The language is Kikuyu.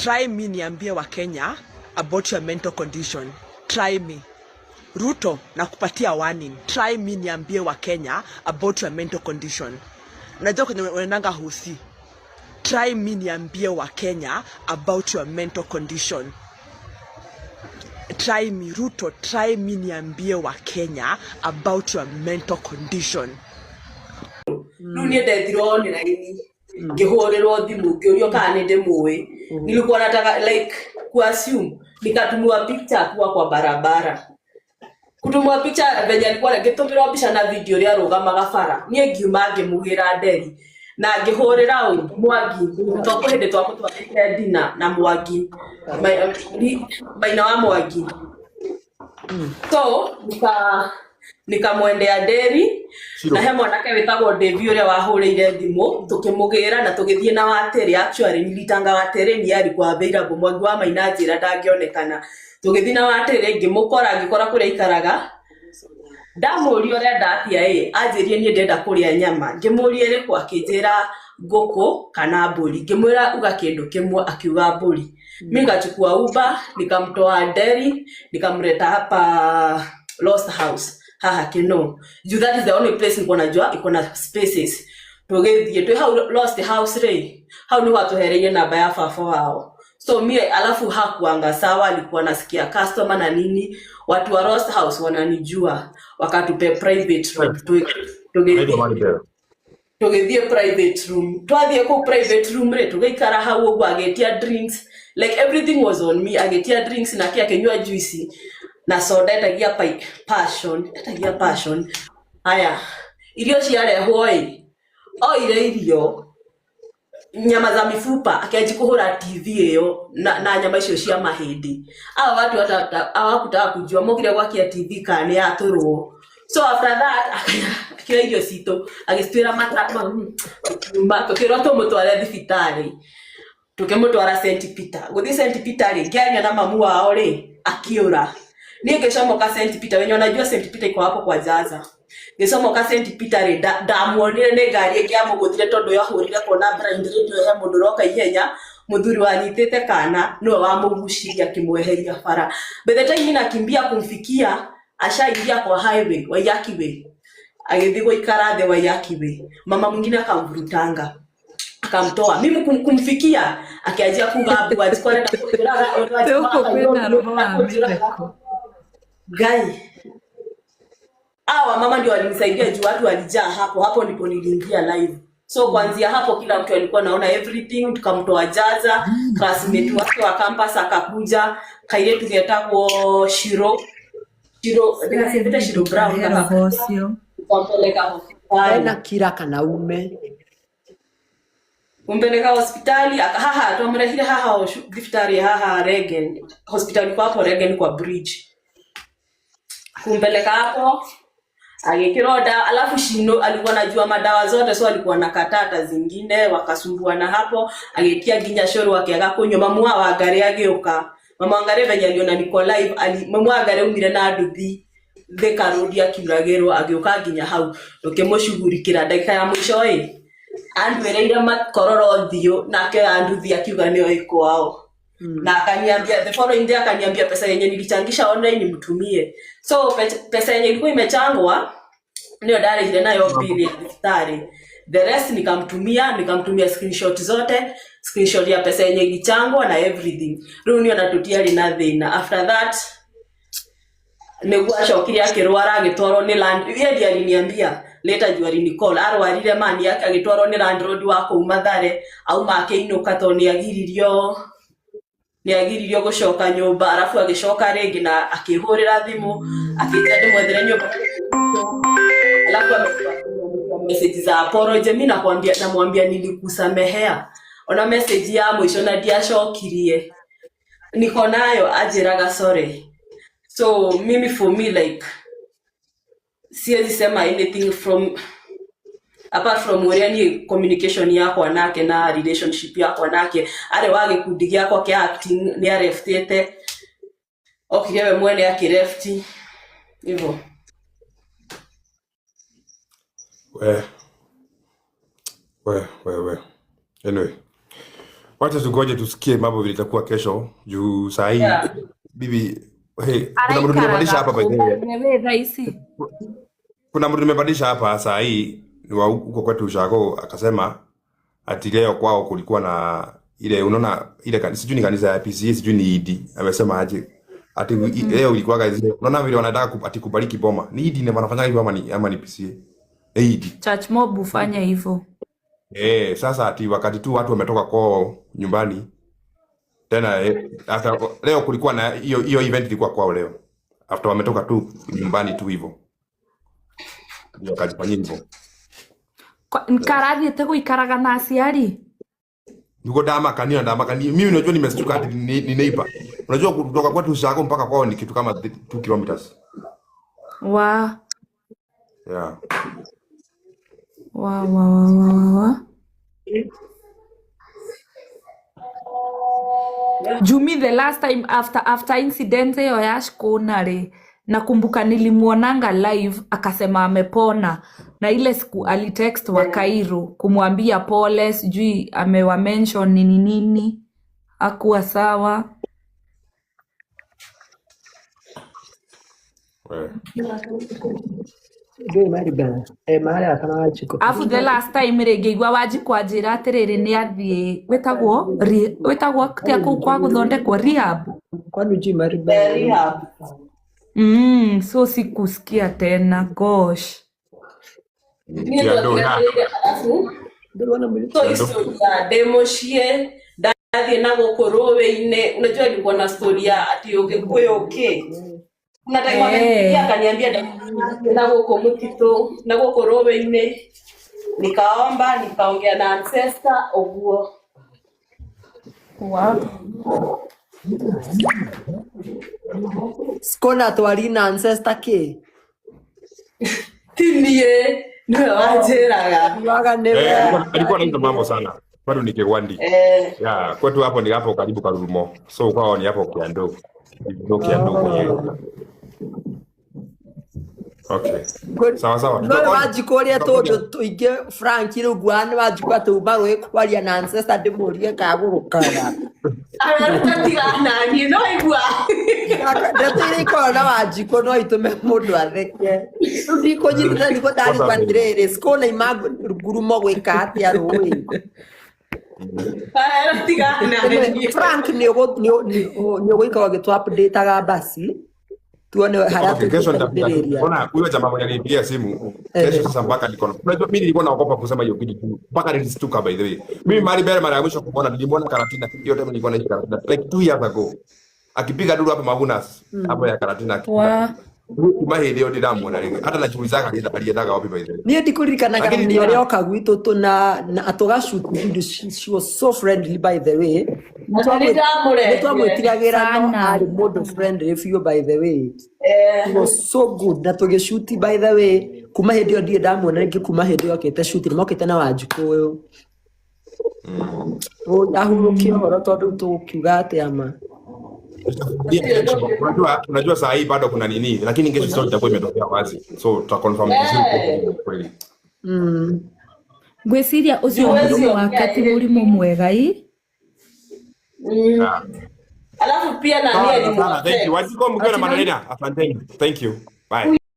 Try me niambie wa Kenya about your mental condition. Try me. Ruto nakupatia warning. Try me niambie wa Kenya about your mental condition. Najua kwenye unaendanga husi. Try me niambie wa Kenya about your mental condition. Try me Ruto, try me niambie wa Kenya about your mental condition. Rĩu niĩ ndethirwo online ngĩhũrĩrwo thimũ ngĩũrio kana nĩ ndĩmũĩ. Nilikuwa nataka like kuassume, nikatumiwa picture akiwa kwa barabara, kutumiwa picha venye alikuwa, ngĩtũmĩrwo mbica na video ũrĩa arũgamaga bara. Niĩ ngiuma ngĩmugĩra nderi na ngĩhũrĩra ũ Mwangi, tondũ kwĩ hĩndĩ twamũtwarĩte dina na Mwangi Maina wa Mwangi. So nikamwendea nderi na he mwanake wĩtagwo Devi ũrĩa wahũrĩire thimũ, tũkĩmũgĩra na tũgĩthiĩ na Watĩrĩ. Actually nilitanga Watĩrĩ ni alikuwa available, Mwangi wa Maina njĩra ndangĩonekana. Tũgĩthiĩ na Watĩrĩ, ngĩmũkora, ngĩkora kũrĩa aikaraga. Ndamũria ũrenda atĩa ĩ, anjĩrie niĩ ndĩrenda kũrĩa nyama. Ngĩmũria ĩrĩkũ, akĩnjĩra ngũkũ kana mbũri. Ngĩmwĩra uga kĩndũ kĩmwe, akiuga mbũri. Mi nikachukua Uber, nikamtoa Nderi, nikamleta hapa Lost House haha Kino, juu that is the only place nilikuwa najua iko na spaces. Tũgĩthiĩ twĩ hau Lost House rĩ, hau nĩho atũhereire namba ya baba wao. So mie alafu hakuanga sawa, alikuwa nasikia customer na nini. Watu wa Lost House wananijua, wakatupe private room. Tũgĩthiĩ tũgĩthiĩ private room. Twathiĩ kũu private room rĩ, tũgĩikara hau ũguo, agĩtia drinks, like everything was on me. Agĩtia drinks nake akĩnyua juice na soda etagia passion, etagia passion. Haya, irio ciarehwo ĩ, oire irio nyama za mifupa, akianji kuhura TV ĩyo na nyama icio cia mahĩndĩ. Aba watu hata hawakutaka kujua, mokire gwakia TV kana nĩ yatũrwo. So after that akĩoya irio citũ agĩcituĩra mata, tũkĩrwo tũmũtware thibitarĩ. Tukĩmũtwara St Peter. Gũthiĩ St Peter rĩ, ngĩaria na mamu wao rĩ, akiũra. Niĩ ngĩcomoka St Peter, wenye wanajua St Peter iko hapo kwa Jaza. Ngĩcomoka St Peter rĩ, ndamuonire nĩ ngari ĩngĩ yamũgũthire, tondũ yahũrire kona blind radio he mũndũ ũroka ihenya. Mũthuri wanyitĩte kana nĩwe wamũgucirie akĩmweheria bara. By the time nakimbia kumfikia, ashaingia kwa highway Waiyaki Way, agĩthiĩ gũikara thĩ Waiyaki Way. Mama mwingine akamvurutanga akamtoa. Mimi kumfikia akianjia kuga mbu alikuwa anaenda kunjũraga. Gũkũ kwĩna roho wa mĩtheko. Ngai, hawa mama ndio walinisaidia juu watu walijaa hapo. Hapo ndipo niliingia live. So kuanzia hapo kila mtu alikuwa naona everything. Tukamtoa Jaza, classmate wake wa campus akakuja, kairĩtu getagwo Shiro, Shiro ndĩgacĩthĩte Shiro Brown. Ndũkahe roho ũcio. Tukampeleka hospitali. Ena kira kana ume. Kumpeleka hospitali haha twamrehire haha thibitarĩ haha Regen hospitali, kwa hapo Regen kwa bridge. Kumpeleka hapo agĩkĩrwo dawa, alafu Shino alikuwa anajua madawa zote, so alikuwa anakataa hata zingine, wakasumbuana hapo, agĩtia nginya cũrũ akĩaga kũnyua. Mamu wa Wangari agĩũka. Mama Wangari venye aliona niko live, mamu wa Wangari aumire na nduthi Thika Road akiuragĩrwo, agĩũka nginya hau, tũkĩmũcugurikĩra. Ndagĩka ya mũico ĩ andwĩrĩire makororo ũthiũ nake anduthi akiuga nĩo ĩ kwao na akaniambia the following day, akaniambia pesa yenye nilichangisha online nimtumie. So pesa yenye ilikuwa imechangwa ndio ndarĩhire nayo bili ya thibitarĩ. The rest nikamtumia, nikamtumia screenshot zote, screenshot ya pesa yenye ilichangwa na everything. Rĩu niĩ ona tũtiarĩ na thĩna. After that nĩguo acokire akĩrwara, agĩtwarwo nĩ land, yeye ndiye aliniambia later juu alinicall. Arwarire mani yake, agĩtwarwo nĩ landlord wa kũu Mathare. Auma akĩinũka tondũ nĩ agiririo gũcoka nyũmba. Arabu agĩcoka rĩngĩ na akĩhũrĩra thimũ akĩnjĩra ndĩmwethere nyũmba, alafu amekuwa message za apology. Mi nakwambia, namwambia nilikusamehea. Ona message ya mũico na ndiacokirie, niko nayo, anjĩraga sorry. So mimi for me like siwezi sema anything from apart from ũrĩa niĩ communication yakwa nake na relationship yakwa nake. Arĩ wa gĩkundi gĩakwa kĩa acting, nĩ areftĩte, okire we mwene akĩrefti hivyo. We, we, we, we. Anyway. Wacha tungoje tusikie mambo vile itakuwa kesho juu saa hii bibi, hey, kuna mtu nimepandisha Araikaraga hapa by kũ the way. wĩ thaa ici? Kuna mtu nimepandisha hapa saa hii ni wa huko kwetu Ushago, akasema ati leo kwao kulikuwa na ile, unaona ile kanisa, sijui ni kanisa ya PCA, sijui ni ED. Amesema aje ati leo ilikuwa zile, unaona vile wanataka ati kubariki boma, ni ED ndio wanafanya hivyo ama ni PCA? Ni ED. Church mob hufanya hivyo. Eh, sasa ati wakati tu watu wametoka kwao nyumbani tena, hata leo kulikuwa na hiyo hiyo event ilikuwa kwao leo, after wametoka tu nyumbani tu hivyo ndio wakajifanyia hivyo. Karathiĩte gũikaraga na aciari? Niko ndamakania ndamakania mimi, unajua nimestuka ati ni neighbor. Unajua kutoka kwetu Ushago mpaka kwao ni kitu kama 2 kilometers. Wa Yeah. wa wa wa wa wa wa. Jumi, the last time after incident hiyo ya Shikuna rĩ, nakumbuka nilimuonanga live akasema amepona, na ile siku alitext wa Cairo kumwambia pole, sijui amewa mention nini nini, hakuwa sawa. Eh. Ndũĩ Maribel, mahali kana Wanjikũ. Afu the last time rĩ, ngĩigua Wanjikũ anjĩra atĩrĩrĩ, nĩ athiĩ wĩtagwo wĩtagwo atĩa kũu kwa gũthondekwo, rehab. Kwani hujui Maribel? Rehab. So sikusikia tena, gosh. Niĩ Kiandũ na twatiganĩire arabu Ndũrona mũirĩtu so Kiandũ. story ya ndĩ mũciĩ ndathiĩ na gũkũ rũĩ-inĩ, unajua nilikuwa na story ya ati ũgĩkũyũ kĩ, kuna time amenipigia akaniambia ndathiĩ na gũkũ mũtitũ na gũkũ rũĩ-inĩ, nikaomba, nikaongea na ancestor ũguo. Wow. Skona twari na ancestor kĩ? Ti niĩ, nĩwe wanjĩraga. Waga nĩwe. Eh, alikuwa anaita mambo sana. Bado ni Kigwandi. Yeah, kwetu hapo ni hapo karibu Karurumo. So kwao ni hapo Kiandu. Ndio Kiandu kwenyewe. Okay. Sawa sawa. No Tutakuwa Wanjikũ ũrĩa tũndũ tũingĩ Frank rĩu nguaga nĩ Wanjikũ atĩ rũĩ kwaria na ancestor ndĩmũrie kagũrũkaga. Araruta tiga naniĩ no igua. Ndeto iria ikoragwo na Wanjikũ no itũme mũndũ atheke. Rĩu ndikũnyitĩte nĩguo ndarigwo atĩrĩrĩ, Skona ima ngurumo gwĩka atĩa rũĩ? Araruta tiga naniĩ. Frank nĩ ũgũikara ũgĩtũ update-aga basi tuone harĩa Okay, kesho nitapiga. tũngĩteithĩrĩria. Ona huyo jamaa mwenye alinipigia simu kesho sasa mpaka niko na. Unajua mimi nilikuwa naogopa kusema hiyo kitu tu. Mpaka nilistuka by the way. Mimi Maribel mara ya mwisho kumuona nilimuona Karatina. Hiyo time nilikuwa naishi Karatina like 2 years ago. Akipiga duru hapo Magunas hapo ya Karatina akipiga. Wa Kuma hĩndĩ ĩyo ndĩramuona rĩngĩ. Hata najiulizaga aliendaga wapi by the way. Niĩ ndikũririkanaga Lakini nĩ ũrĩa oka gwitũ tũ na tũgacutu video, she was so friendly by the way. Na nĩ ndamũrehire. Nĩ twamwĩtigagĩra no Sana. arĩ mũndũ friendly biũ by the way. She was so good na tũgĩcuti by the way, kuma hĩndĩ ĩyo ndirĩ ndamuona rĩngĩ, kuma hĩndĩ ĩyo okĩte cuti nĩ mokĩte na Wanjikũ ũyũ. Ahurũkie ũhoro tondũ tũkiuga atĩa ma. Unajua saa hii bado kuna nini, lakini kesho story itakuwa imetokea wazi. So tuta confirm vizuri kweli. Ngwĩciria ũcio Huwezi mũrimũ ongea wake ti ile mũrimũ mwega ĩ. Alafu pia nani Sawa sana, thank you. alimuaffect. Wanjikũ mkiwa na Madalena, asanteni. Thank you. Bye.